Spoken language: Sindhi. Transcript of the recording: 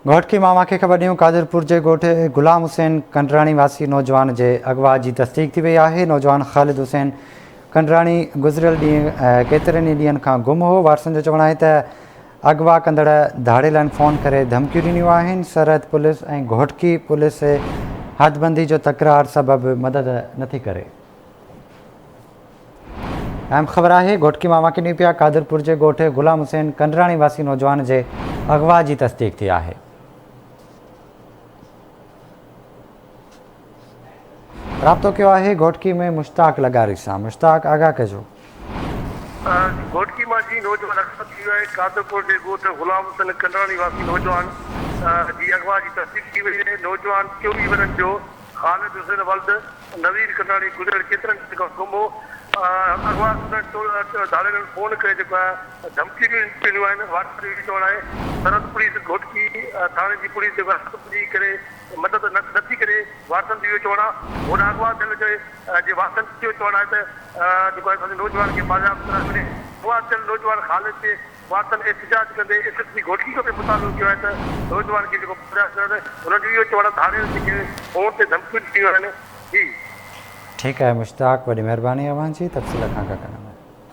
گهوٽڪي مان اوهان کي خبر ڏيون قادرپور جي ڳوٺ غلام حسين ڪنڊراڻي واسي نوجوان جي اغوا جي تصديق ٿي وئي آهي نوجوان خالد حسين ڪنڊراڻي گذريل ڏينهن ڪيترن ئي ڏينهن کان گم هو وارثن جو چوڻ آهي ته اغوا ڪندڙ ڌاڙيلن فون ڪري ڌمڪيون ڏنيون آهن سرحد پوليس ۽ گهوٽڪي پوليس حدبندي جو تڪرار سبب مدد نٿي ڪري. اهم خبر آهي گهوٽڪي مان اوهان کي ڏيون پيا قادرپور جي ڳوٺ غلام حسين ڪنڊراڻي واسي نوجوان جي اغوا جي تصديق ٿي آهي. رابطو ڪيو آهي گهوٽڪي ۾ مشتاق لغاري سان مشتاق آگاهه ڪجو. گهوٽڪي مان جي نوجوان اغوا ٿي ويو آهي قادرپور جي ڳوٺ غلام حسين ڪنڊراڻي واسي نوجوان جي اغوا جي تصديق ٿي وئي آهي نوجوان 24 ورهين جو خالد حسين ولد نذير ڪٽاڻي گذريل ڪيترن ڏينهن کان گم هو، اغوا ڪندڙ ڌاڙيلن فون ڪري جيڪو آهي ڌمڪيون ڏنيون آهن، وارثن جو اهو چوڻ آهي سرحد پوليس گهوٽڪي ٿاڻي جي پوليس جيڪو آهي هٿ پڄي ڪري مدد نه ٿي ڪري، وارثن جو اهو چوڻ آهي هوڏانهن اغوا ٿيل جي وارثن جو اهو چوڻ آهي ته جيڪو آهي اسان جي نوجوان کي بازياب ڪرايو وڃي، اغوا ٿيل نوجوان خالد جي وارثن احتجاج ڪندي ايس ايس پي گهوٽڪي کان به مطالبو ڪيو آهي ته نوجوان کي جيڪو بازياب ڪرايو وڃي، هنن جو اهو چوڻ آهي ڌاڙيل جيڪي فون تي ڌمڪيون ڏنيون آهن جي. ٺيڪ آهي مشتاق وڏي مهرباني اوهان جي تفصيل کان آگاهه ڪرڻ لاء.